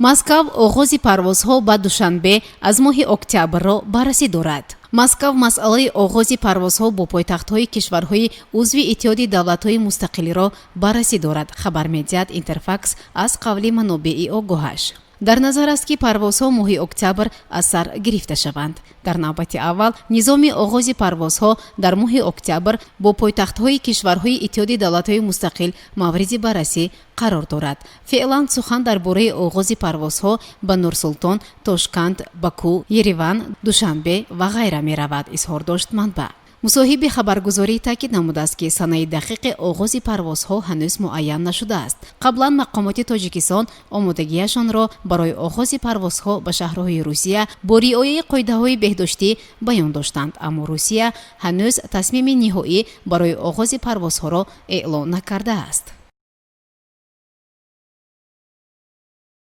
Москав оғози парвозҳо ба Душанбе аз моҳи октябрро баррасӣ дорад. Москав масъалаи оғози парвозҳо бо пойтахтҳои кишварҳои узви Иттиҳоди давлатҳои мустақилиро баррасӣ дорад, хабар медиҳад Интерфакс аз қавли манобеи огоҳаш. Дар назар аст, ки парвозҳо моҳи октябр аз сар гирифта шаванд. Дар навбати аввал низоми оғози парвозҳо дар моҳи октябр бо пойтахтҳои кишварҳои Иттиҳоди давлатҳои мустақил мавриди баррасӣ қарор дорад. Феълан сухан дар бораи оғози парвозҳо ба Нурсултон, Тошканд, Баку, Ереван, Душанбе ва ғайра меравад, изҳор дошт манбаъ. Мусоҳиби хабаргузорӣ таъкид намудааст, ки санаи дақиқи оғози парвозҳо ҳанӯз муайян нашудааст. Қаблан мақомоти Тоҷикистон омодагиашонро барои оғози парвозҳо ба шаҳрҳои Русия бо риояи қоидаҳои беҳдоштӣ баён доштанд, аммо Русия ҳанӯз тасмими ниҳоӣ барои оғози парвозҳоро эълон накардааст.